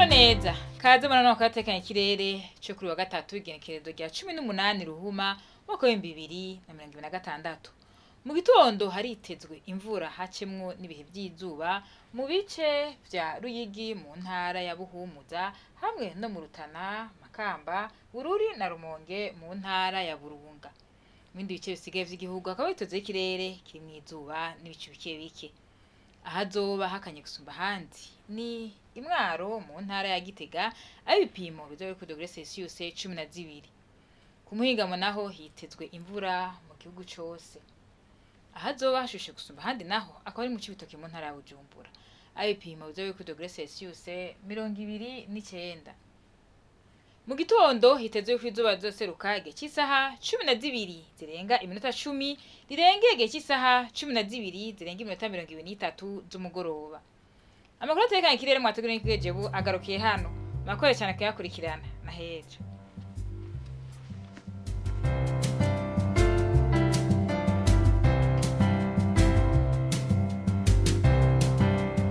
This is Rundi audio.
Amahoro neza, kaze murano katekanye ikirere cyo kuri wa gatatu, igenekerezo rya 18 Ruhuma, mwaka w'2026. Mu gitondo haritezwe imvura hacemwo n'ibihe vy'izuba mu bice vya Ruyigi, mu ntara ya Buhumuza, hamwe no mu Rutana, Makamba, Bururi na Rumonge mu ntara ya Burunga. Mu bindi bice bisigaye vy'igihugu hakaba hitezwe ikirere kirimwo izuba n'ibicu bike bike. Ahazoba hakanye gusumba ahandi ni Imwaro mu ntara ya Gitega, aho ibipimo bizoba biri kuri dogere Celsius 12. Ku muhingamo naho hitezwe imvura mu gihugu cose. Ahazoba hashushe gusumba ahandi naho akaba ari mu Cibitoke mu ntara ya Bujumbura, aho ibipimo bizoba biri kuri dogere Celsius 29. Mu gitondo hitezwe ko izuba rizoseruka igihe c'isaha 12:10, rirenge igihe c'isaha 12:23 z'umugoroba. Amakuru atekanye ikirere mwateguriwe n'Ikigejebu agarukiye hano. Murakoze cane kuyakurikirana, na hejo.